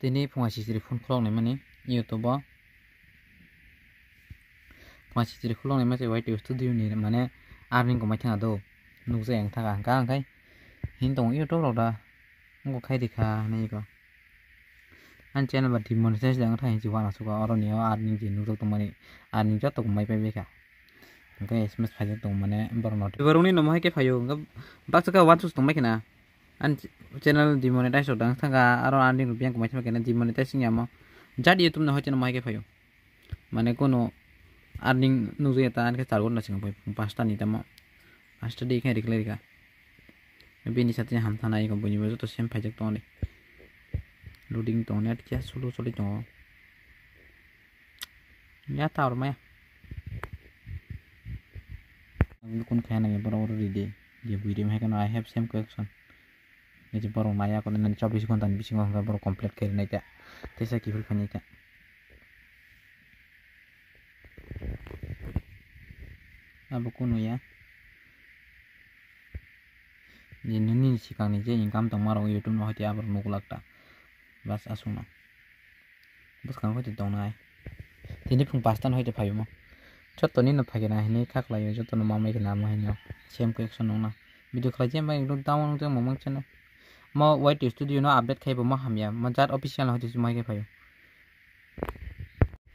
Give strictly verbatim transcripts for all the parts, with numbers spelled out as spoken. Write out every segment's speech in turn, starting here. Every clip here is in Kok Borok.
Tini phunga sisiri phone khulok naimani YouTube o. Phunga sisiri khulok naima se Y T Studio ni mane earning komai thanga do. Nukjai ang thaka hangka hangkai. Hin tongo YouTube rok da. Wngkha khai rikha hinwi ko. Ani channel ba demonetize da wngkha hinwi wana suka oro ni o earning je nukjak tongmani. Earning joto komai pai baikha. Hingke S M S phaijak tongo mane borok no. Borok ni nomo hai khe phaio hingke baksa khe uansuk tongbai khena. Ani ch-, channel demonetize rok dang thangkha aro ani rok biyang komai thangkha kena demonetize wngya mo. Jat YouTube no hoite no mo hai khe phaio. Mane kono earning nukjakya ta ani khe char ghonta singkha phai pasta ni tamo. Pasta di khe rikhlai rikha. Bini sati hamthana iko buini bo joto sem phaijak tongo ni. Loading tongo net khe solo solo tongo. Ya ta ormaya. Ang kun kaya nang borok oro ready. Je buiri hai kono I have same question. Ni je borok naya kono nang chobbish ghonta ni bisingo hwnba borok complete khe rinai ta. Tesa kifil khanai ta. Abo kunu ya. Je nini sikang ni je income tongma rok YouTube no hoite abo nukulak ta. Bas aswk no. Bwskang hoite tongnai. Tini phung pasta no hoite phaio mo. Joto ni no phai khe na hinwi kha khlai o, joto no ma mai khe na ma hinwi same question nung na. Video khlai je mai rok down nung je mo mang channel. Mo Y T Studio no update khai bo ma hamya. Mo jat official no hoite mai khe phaio.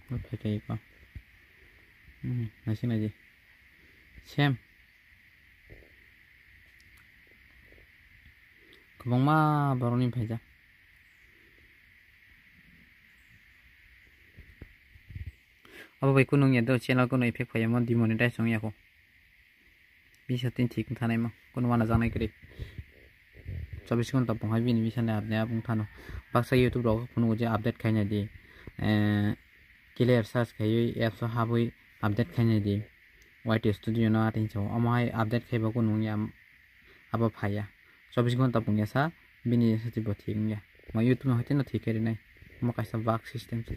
Mo phai khe ko. Hmm, naising naidi. Same. Kwbangma borokni phaijak. Abo bai kunu wngya do channel kunu effect phaiya mo demonetize wngya kho. Bisa tin thik thanaima kunu wana janai kwrwi. Chobbish ghonta bong hai bini bisa ne apni abung thano. Baksa YouTube rok phunuk je update khaina di. Eh, clear search khaiwi apps o habwi update khaina di. Y T Studio no atin sao. Omo hai update khaiba kunu wngya. Abo phaiya. Chobbish ghonta bung ya sa bini sati bo thik wngya. Mo YouTube no hoite no thik khe rinai. Omo kaisa bug system se.